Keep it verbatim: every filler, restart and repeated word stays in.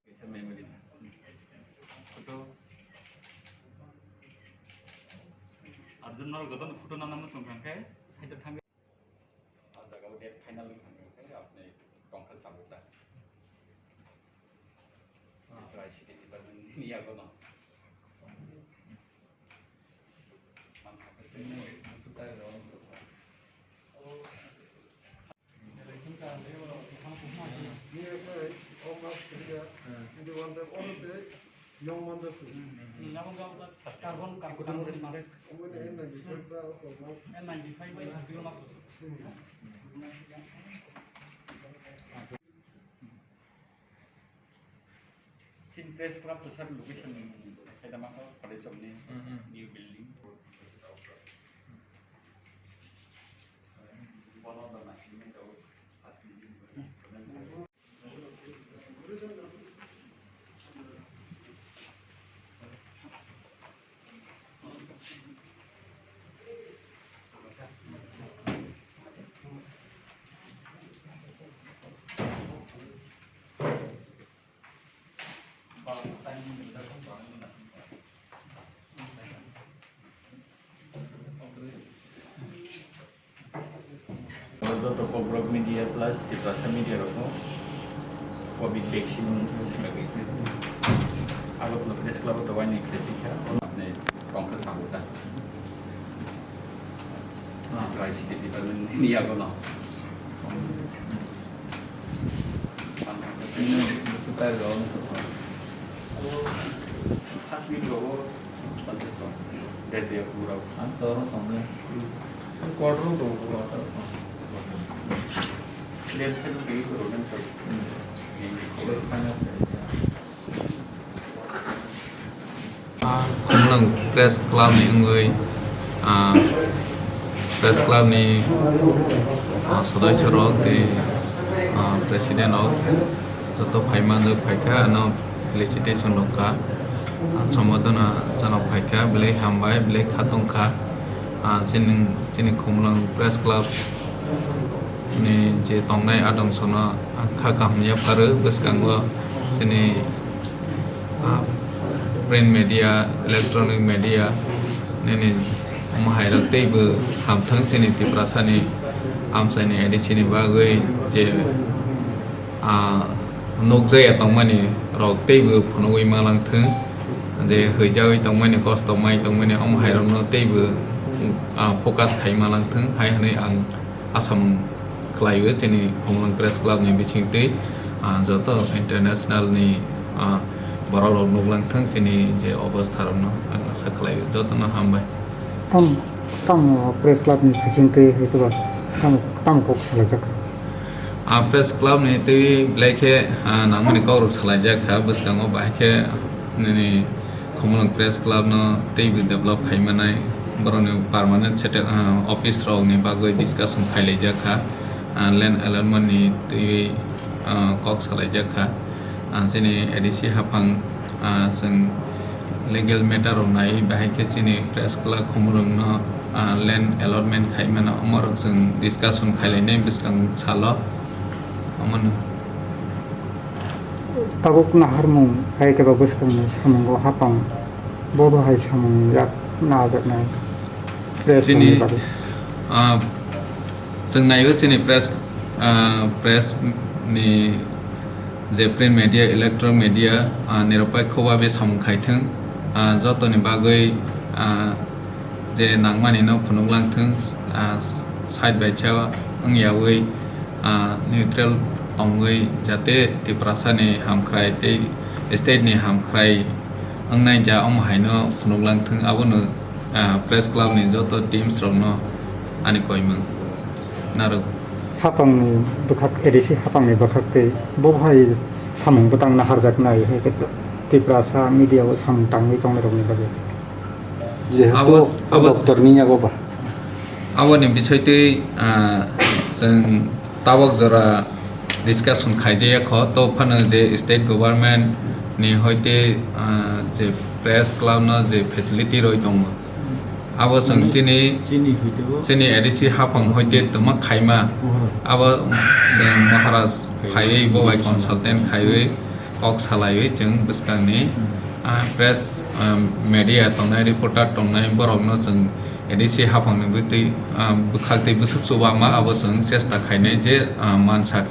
Kaisa memory. Photo. Arjun norok jotono photo nana muchung kha khe side o thangwi. O jaga o date final wngkha khe apni tongkha sabukla. Try city department ni yago no. Carbon, carbon, N ninety five by surgical mask. Chin Press Club to sir location ni khaida ma ko college of ni Mm, mm. New building. Bono da na simi to. Joto Kokborok media plus Tiprasa media rokno covid vaccine wngkha bagwi Agartala Press Club o to waini khe tikha apni tongkha sabuta. Try city department ni yago no. First meet rogo. Date ya pura. Ang toro tongde. Quarter rogo quarter. Date selu date rogo. Final. Ah, Khumulwng Press Club ni wngwi, ah, Press Club ni, ah, sodoicho rok tei, ah, president rok joto phai manwi phaikha, ano felicitation rwkha, ah, sombodona chano phaikha, belai hambai, belai khatungkha, ah, chini, chini Khumulwng Press Club ni je tongnai adongsono ang kha kaham yapharwi bwskango chini, ah, print media, electronic media nini omo hai rok teibo hamthwng chini Tiprasani amchaini A D C ni bagwi je, ah, nukjaya tongmani rok teibo phunugwi malangthwng, je hwijagwi tongmani, kosto mai tongmani omo hai rokno teibo, ah, focus khai malangthwng hai hwnwi ang asamung khlaio chini Khumulwng Press Club ni bisingtwi, ah, joto international ni, ah, borok rok nuklangthwng chini je obostha rokno ang asa khlaio. Jotono hambai. Tam, tamo Press Club ni bisingtwi hwnkhe ba tamo, tamo kok salaijak kha? Ah, Press Club ni twi belai khe, ah, nangmani kok rok salaijak kha, bwskango bahai khe nini Khumulwng Press Club no teibo develop khai manai, borokni permanent settle, ah, office rok ni bagwi discussion khai laijak kha, ah, land allotment ni twi, ah, kok salaijak kha. Ah, chini A D C haphang, ah, chwng legal matter rok nai, bahai khe chini Press Club Khumulwng no, ah, land allotment khai mano, omo rok chwng discussion khai lainai bwskang salo, omo no. Tabuk naharmung hai khe ba bwskangni samungo hapang bo bo hai samung yak najaknai press Chini, rokni bagwi. Ah, chwng naio chini press, ah, press ni je print media, electronic media, ah, niropai khoba be samung khai thwng, ah, jotoni bagwi, ah, je nangmani no phunuk lang thwng, ah, side by side wng yaui, ah, neutral tongwi jate Tiprasa ni hamkrai tei state ni hamkrai wngnai ja omo hai no phunuk lang thwng, abono, ah, press club ni joto teams rok no ani koimung narwk. Hapangni bwkhak, A D C hapangni bwkhak tei bo hai samung bwtang naharjaknai hai khe Tiprasa media o samung tangwi tongnai rokni bagwi. Jehetu Abo, o abo doctor ni yago ba. Aboni bisoi twi, ah, chwng tabok jora discussion khaijaya kho, to phano je state government ni hoite, ah, je press club no je facility roi tongo, abo chwng chini, chini hoite bo chini A D C haphang hoite tongma khaima, Maharaj. Abo chwng Maharaj phaiwi bo bai consultant khaiwi kok salaiwi chwng bwskangni, ah, press, ah, media tongnai, reporter tongnai borokno chwng A D C haphangni bwtwi, ah, bwkhak tei bwswk chubama abo chwng chesta khainai je, ah, mansak.